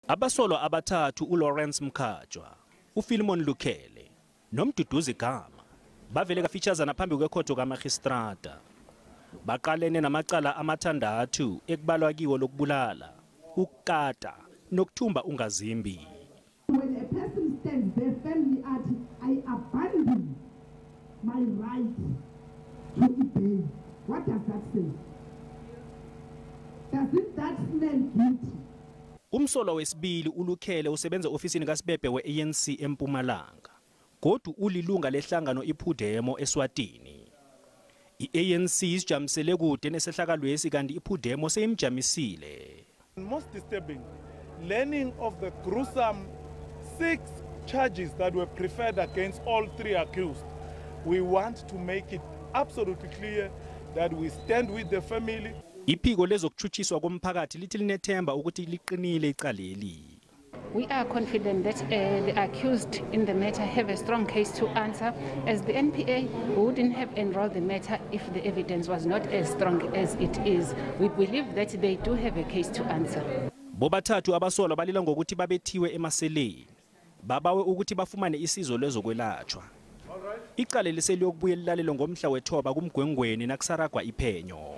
Abasolwa abathathu uLawrence Mkhatshwa, uPhilemon Lukhele noMduduzi Gama bavele kafitshazana phambi kwekhotho kaMagistrata. Baqalene namacala amathandathu ekubalwa kiwo lokubulala, ukukata nokuthumba ungazimbi. When a person stands there firmly athi, "I abandon my right to bail," what does that say? Doesn't that smell guilty? Umsolwa wesibili uLukhele usebenza ofisini kaSibebhe we-ANC eMpumalanga. Godu ulilunga lehlangano iPhudemo eSwatini. I-ANC isijamisele kude nesehlakalwesi kanti iPhudemo seyimjamisile. Most disturbing, learning of the gruesome 6 charges that were preferred against all 3 accused. We want to make it absolutely clear that we stand with the family. Iphiko lezokutshutshiswa komphakathi lithi linethemba ukuthi liqinile icaleli. We are confident that the accused in the matter have a strong case to answer, as the NPA wouldn't have enrolled the matter if the evidence was not as strong as it is. We believe that they do have a case to answer. Bobathathu abasolwa balila ngokuthi babethiwe emaseleni. Babawe ukuthi bafumane isizo lezokwelatshwa. Icala liseliyokubuya lilalelwe ngomhla wethoba kuMgwengweni nakusaragwa iphenyo.